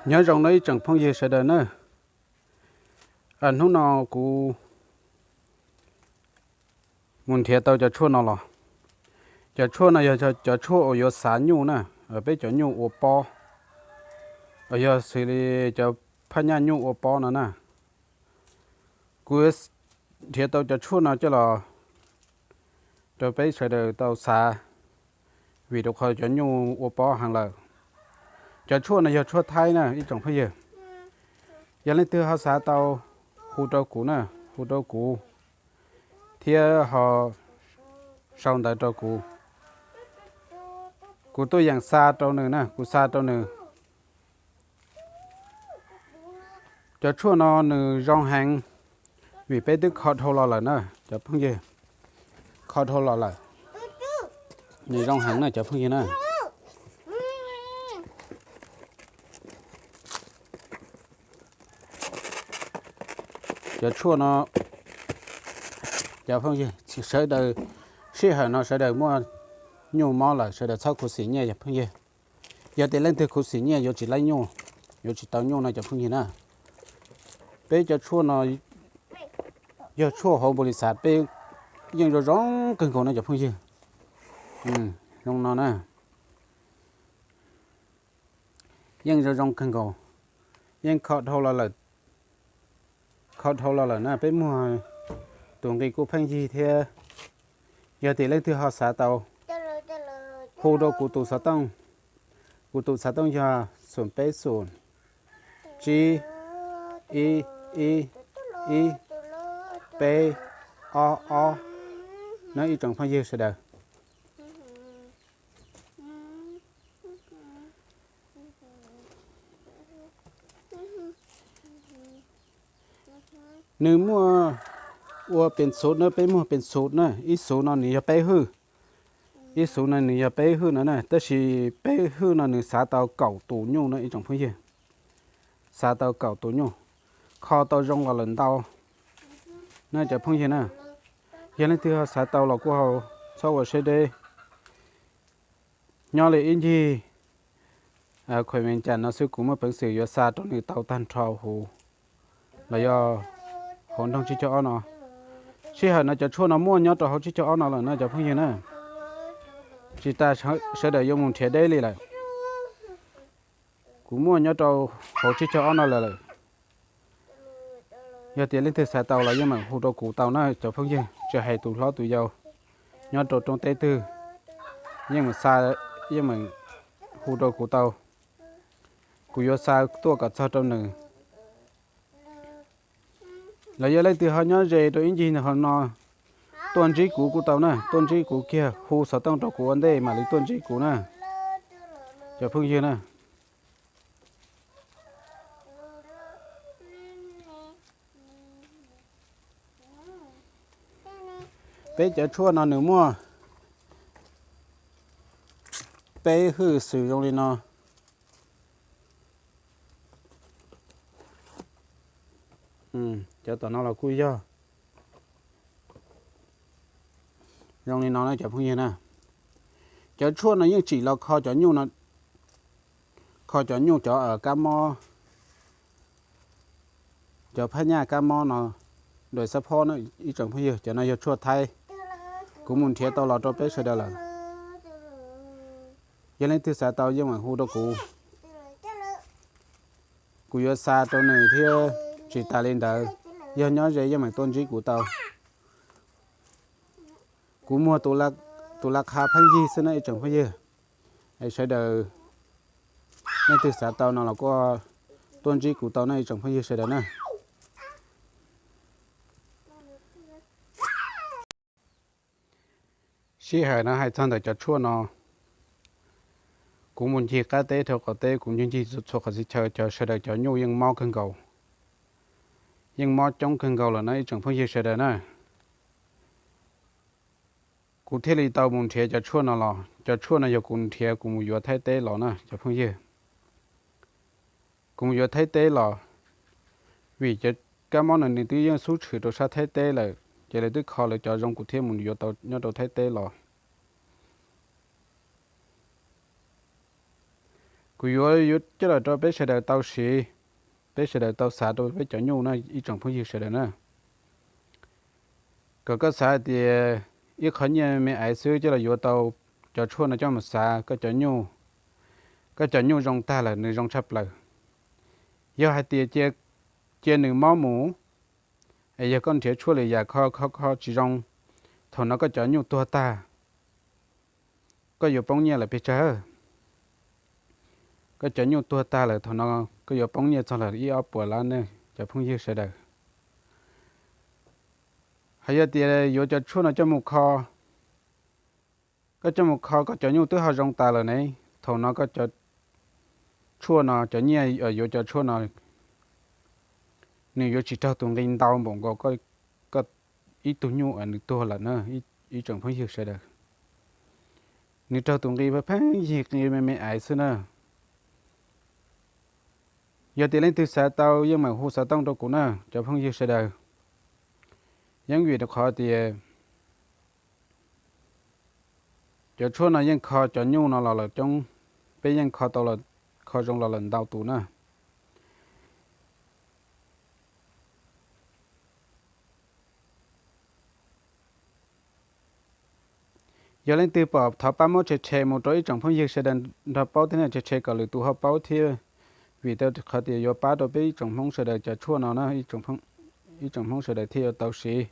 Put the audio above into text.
Nyob zoo no ib tsoom phooj ywg sawv daws na. Hnub no kuv mus nrhiav tau cov tshuaj no los. Cov tshuaj no yog cov tshuaj uas yuav xav nyuj na, peb cov nyuj ua pob, yog xws li cov phaj nyaj nyuj ua pob no na. Kuv nrhiav tau cov tshuaj no coj los rau peb sawv daws tau xav, vim rau qhov cov nyuj ua pob heev lawm. Cov tshuaj no yog tshuaj thaib na ib tsoom phooj ywg. Yog leej twg ho xav tau, hu rau kuv na, hu rau kuv thiab ho sau ntawv rau kuv. Kuv tuaj yeem xa rau nws na, kuv xa rau nws. Cov tshuaj no nws zoo heev, vim peb twb kho dhau los lawm na cov phooj ywg. Kho dhau los lawm, nws zoo heev na cov phooj ywg na. Cov tshuaj no, cov phooj ywg sawv daws, sij hawm no sawv daws muaj nyuj mob lawm sawv daws txhob khuv xim nyiaj cov phooj ywg. Yog tias leej twg khuv xim nyiaj yuav tsis laib nyuj, yuav tsis tau nyuj no cov phooj ywg na. Peb cov tshuaj no yog tshuaj hauv npaus lis xav peb yeej zoo zoo kawg nkaus no cov phooj ywg. Zoo no na, yeej zoo zoo kawg nkaus, yeej kho dhau los lawm. Kho dhau los lawm na, peb muag tus nqi kuj pheej yig thiab. Yog tias leej twg ho xav tau, hu rau kuv tus xov tooj. Kuv tus xov tooj yog xoom peb xoom, tsib, ib, ib, ib, peb, ob, ob, na ib tsoom phooj ywg sawv daws. Nws muaj ua pes xuv na, peb muag pes xuv na, ib xuv no nws yog peb hwj, ib xuv no nws yog peb hwj no na, tab sis peb hwj no nws xav tau kaum tus nyuj na ib tsoom phooj ywg. Xav tau kaum tus nyuj, kho tau zoo los lawm ntau na cov phooj ywg na. Yog leej twg ho xav tau los kuj ho txhob ua siab deb. Nyob li ib ncig khuem me cas no xwb kuv muaj peev xwm yuav xa rau nws tau tag nrho huv, los yog hauv nroog tsib caug ob no. Sij hawm no cov tshuaj no muaj nyob rau hauv tsib caug ob no lawm na cov phooj ywg na. Tsis tas sawv daws yuav mus nrhiav deb li lawm. Kuv muaj nyob rau hauv tsib caug ob no lawm lawm. Yog tias leej twg xav tau los yeej meem hu rau kuv tau na cov phooj ywg, tsis hais tus hlob tus yau nyob rau roob teb twg, yeej meem xa, yeej meem hu rau kuv tau. Kuv yuav xa tuaj kom txog rau nws. Los yog leej twg ho nyob ze rau ib ncig ho no, tuaj ntsib kuv kuj tau na, tuaj ntsib kuv kiag, hu xov tooj rau kuv ua ntej mam li tuaj ntsib kuv na cov phooj ywg na. Peb cov tshuaj no nws muaj peb hwj xwm zoo li no. Cov tom no los kuj yog zoo li no na cov phooj ywg na. Cov tshuaj no yeej tsim los kho cov nyuj no, kho cov nyuj cov kab mob, cov phab nyaj kab mob no, dais xab phob na ib tsoom phooj ywg, cov no yog tshuaj thaib. Kuv mus nrhiav tau los rau peb sawv daws lawm. Yog leej twg xav tau yeej meem hu rau kuv, kuv yuav xa rau nws thiab. Tsis tas li ntawd, yog nyob ze yeej meem tuaj ntsib kuv tau. Kuv muag tus laj qha pheej yig xwb na ib tsoom phooj ywg. Es sawv daws, leej twg xav tau no los kuj tuaj ntsib kuv tau na ib tsoom phooj ywg sawv daws na. Sij hawm no hais txog ntawm cov tshuaj no, kuv mus ncig qab teb rau qaum teb, kuv ncig ncig txhua qhov txhia chaw, cov sawv daws cov nyuj yeej mob kawg nkaus, yeej mob coob kawg nkaus lawm na ib tsoom phooj ywg sawv daws na. Kuv thiaj li tau mus nrhiav cov tshuaj no los. Cov tshuaj no yog kuv nrhiav kuv mus yuav Thaib teb los na cov phooj ywg. Kuv mus yuav Thaib teb los, vim cov kab mob no nws twb yeej xub tshwm rau sab Thaib teb lawm, ces lawv twb kho lawv cov zoo kuv thiaj mus yuav tau nyob rau Thaib teb los. Kuv yuav yuav coj los rau peb sawv daws tau siv, peb sawv daws tau xav rau peb cov nyuj na ib tsoom phooj ywg sawv daws na. Kom koj xav hais tias ib qho nyiaj me me xwb coj los yuav tau cov tshuaj no coj mus xav koj cov nyuj, koj cov nyuj zoo tag lawm nws zoo tshaj plaws. Yog hais tias cia nws mob mus, es yog koj nrhiav tshuaj lwm yam kho kho kho tsis zoo, thaum no koj cov nyuj tuag tag, koj yuav poob nyiaj lawm pes tsawg. Koj cov nyuj tuag tag lawm thaum no koj yuav poob nyiaj txog lawm ib ob puas lab ne cov phooj ywg sawv daws. Hos yog tias yuav cov tshuaj no coj mus kho, koj coj mus kho koj cov nyuj twb ho zoo tas lawm ne, thaum no koj cov tshuaj no, cov nyiaj yuav cov tshuaj no nws yuav tsis raug tus nqi ntau npaum nkaus koj ib tug nyuj uas nws tuag lawm na ib tsoom phooj ywg sawv daws. Nws raug tus nqi pheej yig nqi me me xwb na. Yog tias leej twg xav tau yeej meem hu xov tooj rau kuv na cov phooj ywg sawv daws. Yeeb vim rau qhov tias cov tshuaj no yeej kho cov nyuj no los lawm coob, peb yeej kho tau, kho zoo los lawm ntau tus na. Yog leej twg pom thov pab muab tshe tshe mus rau ib tsoom phooj ywg sawv daws nrog paub thiab ne, tshe tshe kom lwm tus ho paub thiab, vim tau qhov tias yuav pab rau peb ib tsoom Hmoob sawv daws cov tshuaj no na, ib tsoom Hmoob sawv daws thiaj yuav tau siv.